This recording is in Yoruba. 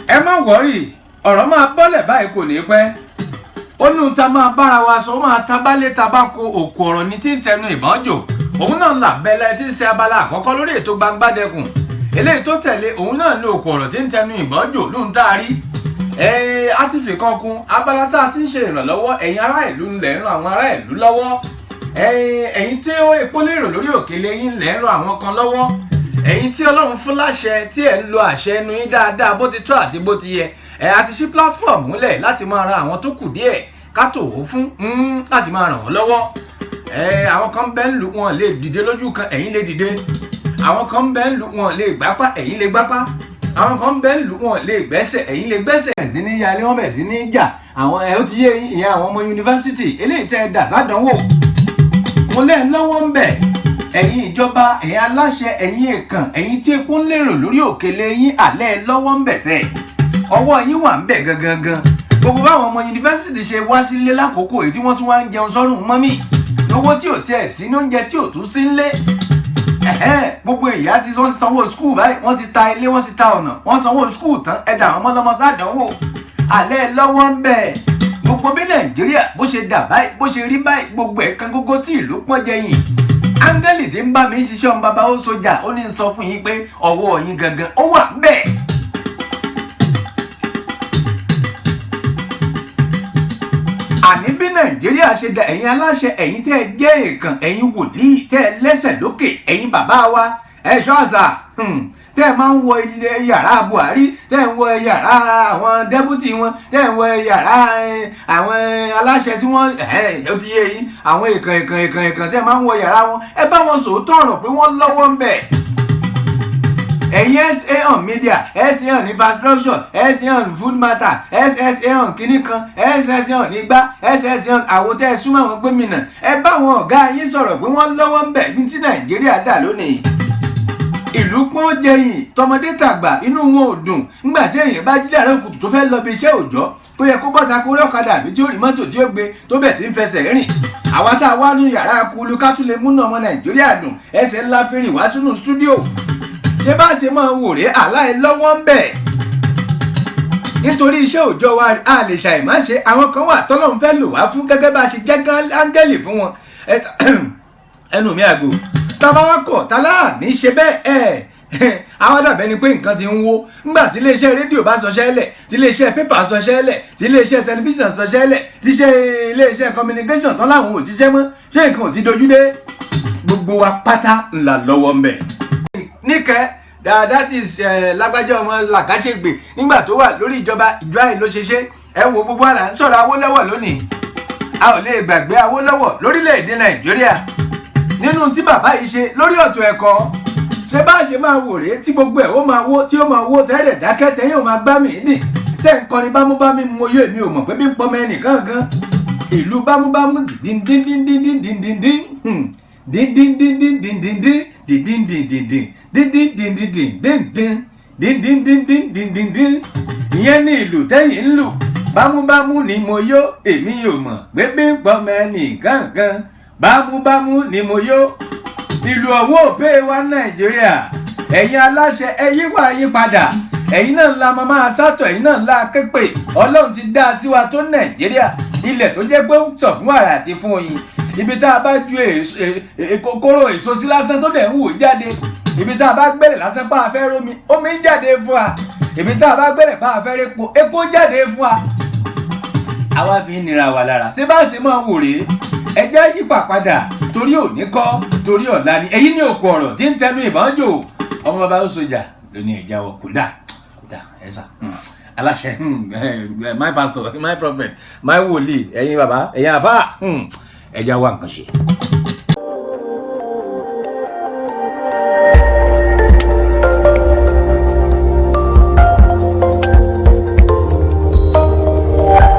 Ẹ má worry, ọ̀rọ̀ máa bọ́lẹ̀ báyìí, kò ní pẹ́. Ó ní ohun tá a máa bára wa sọ, ó máa tabalé tabako. Òkú ọ̀rọ̀ ní tí ń tẹnu ìbọn jò. Òun náà là bẹ́lẹ̀ tí ń ṣe abala àkọ́kọ́ lórí ètò Gbangbadẹkùn. Eléyìí tó tẹ̀lé òun náà ní òkú ọ̀rọ̀ tí ń tẹnu ìbọn jò lóhun tá a rí. A ti fi kan kún abala tá a ti ń ṣe ìrànlọ́wọ́. Ẹ̀yin ará ìlú ńlẹ̀ ń ran àwọn ará ìlú lọ́wọ́. Ẹ̀yin tí ó epo lérò lórí òkèlè yín ńlẹ̀ ń ran àwọn kan lọ́wọ́. Ẹ̀yin tí Ọlọ́run fún láṣẹ, tí ẹ̀ ń lo àṣẹ ẹnu yín dáadáa bó ti tọ́ àti bó ti yẹ, ẹ̀ a ti ṣí platform múlẹ̀ láti máa ra àwọn tó kù díẹ̀ ká tò ó fún, láti máa ràn wọ́n lọ́wọ́. Àwọn kan bẹ́ẹ̀ ń lù, wọn lè dìde lójú kan, ẹ̀yin lè dìde. Àwọn kan bẹ́ẹ̀ ń lù, wọn lè gbápá, ẹ̀yin lè gbápá. Àwọn kan bẹ́ẹ̀ ń lù, wọn lè gbẹ́sẹ̀, ẹ̀yin lè gbẹ́sẹ̀. Bẹ̀rẹ̀ sí ní yalé, wọ́n bẹ̀rẹ̀ sí ní jà. Àwọn ẹ̀ ó ti yé ìyẹn, àwọn ọmọ yunifásitì eléyìí tẹ́ ẹ dà sádánwò mo lẹ́ lọ́wọ́ ń bẹ̀. Ẹ̀yin ìjọba, ẹ̀yin aláṣẹ, ẹ̀yin èèkàn, ẹ̀yin tí epo ń lérò lórí òkèlè yín, àlẹ́ lọ́wọ́ ń bẹ̀ sẹ́. Ọwọ́ yín wà ń bẹ̀ gangan gan. Gbogbo báwọn ọmọ yunifásitì ṣe wá sílé lákòókò èyí tí wọ́n tún wá ń jẹun sọ́rùn mọ́mì lówó tí ò tiẹ̀ sí ní oúnjẹ tí ò tún sí ńlé. Gbogbo ìyá tí wọ́n ti sanwó school báyìí, wọ́n ti ta ilé, wọ́n ti ta ọ̀nà, wọ́n sanwó school tán, ẹ̀dà àwọn ọmọlọ́mọ sádánwò, àlẹ́ lọ́wọ́ ń bẹ̀. Gbogbo bí Nàìjíríà bó ṣe dà báyìí, bó ṣe rí báyìí, gbogbo ẹ̀ kan gógó tí ìlú pọ́n jẹyìn. Áńgẹ́lì tí ń bá mi ṣiṣẹ́ ọmọ bàbá ó sójà, ó ní sọ fún yín pé ọwọ́ yín gangan ó wà ń bẹ̀. Àní bí Nàìjíríà ṣe da, ẹ̀yin aláṣẹ, ẹ̀yin tẹ́ ẹ jẹ́ èèkàn, ẹ̀yin wòlíì tẹ́ ẹ lẹ́sẹ̀ lókè, ẹ̀yin bàbá wa ẹ̀ṣọ́ àṣà, tẹ́ ẹ máa ń wọ ilé yàrá Buhari, tẹ́ ẹ ń wọ yàrá àwọn deputy wọn, tẹ́ ẹ ń wọ yàrá àwọn aláṣẹ tí wọ́n ó ti yé yín, àwọn èèkàn èèkàn èèkàn èèkàn tẹ́ ẹ máa ń wọ yàrá wọn, ẹ bá wọn sòótọ́ ọ̀rọ̀ pé wọ́n lọ́wọ́ ń bẹ̀. Ẹ̀yin SA on media, SA on infrastructure, SA on food matter, SSA on kinní kan, SSA on igbá, SSA on àwòtẹ́, ẹ súnmọ́ àwọn gómìnà, ẹ bá àwọn ọ̀gá yín sọ̀rọ̀ pé wọ́n lọ́wọ́ ń bẹ̀ bí tí Nàìjíríà dà lónìí. Ìlú pọ́n jẹyìn, tọmọdé tàgbà inú wọn ò dùn. Ńgbà tí èèyàn bá jí láàárọ̀ kùtù tó fẹ́ lọ bí iṣẹ́ òòjọ́, tó yẹ kó bọ́ta kó rí ọ̀kadà àbí tí ó rí mọ́tò tí ó gbé, tó bẹ̀ sí ń fẹsẹ̀ rìn. Àwa tá a wá ní yàrá kulu ká tún lè múnà ọmọ Nàìjíríà dùn, ẹsẹ̀ ńlá fi rìn wá sínú stúdíò. Ṣé bá ṣe máa wò rèé? Aláì lọ́wọ́ ń bẹ̀ nítorí iṣẹ́ òòjọ́ wa a lè ṣàìmá ṣe. Àwọn kan wà tọ́lọ́run fẹ́ lò wá fún gẹ́gẹ́ bá a ṣe jẹ́ áńgẹ́lì fún wọn. Ẹnu mi àgò, tábà wá kọ̀ tálá ní ṣe bẹ́ẹ̀. Ẹ̀ àwọn dàbẹ́ ni pé nǹkan ti ń wó nígbà tí iléeṣẹ́ rédíò bá sọṣẹ́ lẹ̀, tí iléeṣẹ́ pépà sọṣẹ́ lẹ̀, tí iléeṣẹ́ tẹlifíṣàn sọṣẹ́ lẹ̀, tí iṣẹ́ iléeṣẹ́ communication tán láwọn ò ṣiṣẹ́ mọ́. Ṣé nǹkan ò ti dojú dé? Gbogbo wa pátá ńlá lọ́wọ́ ń bẹ̀. Níkẹ́ dáadáa ti lágbájá ọmọ làkàṣègbè nígbà tó wà lórí ìjọba ìjọba yìí ló ṣe ṣe. Ẹ wo, gbogbo àlà ń sọ̀rọ̀ Awólọ́wọ̀ lónìí, a ò lè gbàgbé Awólọ́wọ̀ lórílẹ̀‐èdè Nàìjíríà nínú tí bàbá yìí ṣe lórí ọ̀tọ̀ ẹ̀kọ́. Ṣé bá ṣe máa wò rèé tí gbogbo ẹ̀ ó máa wó, tí ó máa wó tẹ́lẹ̀ dákẹ́, tẹ́yìn ò máa gbá mi dì, tẹ́ ń kọrin bámúbámú mo yó, èmi ò mọ̀ pé bí ń pọmọ ẹnìkan kan ìlú bámúbámú díndíndíndíndíndíndín díndíndíndíndíndíndín díndíndíndíndín díndíndíndíndíndín díndíndíndíndíndín. Ìyẹn ní ìlú tẹ́yìn ń lù, bámúbámú ni mo yó, èmi ò mọ̀ pé bí ń pọmọ ẹnìkan kan, bámúbámú ni mo yó. Ìlú ọ̀wọ́ òpè wa Nàìjíríà. Ẹ̀yin aláṣẹ, ẹ yíwà yín padà. Ẹ̀yin náà ńlá máa sátọ̀, ẹ̀yin náà ńlá képe. Ọlọ́run ti dá a sí wa tó Nàìjíríà, ilẹ̀ tó jẹ́ pé ó ń tọ̀ fún wàrà àti fún oyin. Ibi tá a bá ju kóró èso sí lásán, tó dẹ̀ ń wò jáde. Ibi tá a bá gbẹ́lẹ̀ lásán pa afẹ́ rómi, omi ń jáde fún wa. Ibi tá a bá gbẹ́lẹ̀ pa afẹ́ répo, epo jáde fún wa. Àwa fi ń nira wa lára. Ṣé bá ṣe máa wò rèé? Ẹ jẹ́ yípa padà, torí òní kọ́, torí ọ̀la ni. Èyí ní òkú ọ̀rọ̀ tí ń tẹnu ìbọn jò. Ọmọ bàbá ó sọjà lóní ẹ̀jáwọ́. Kódà kódà ẹ̀sà aláṣẹ, my pastor, my prophet, my wòlíì, ẹ̀yin bàbá, ẹ̀yin àfáà, ẹ jẹ́ wá nǹkan ṣe.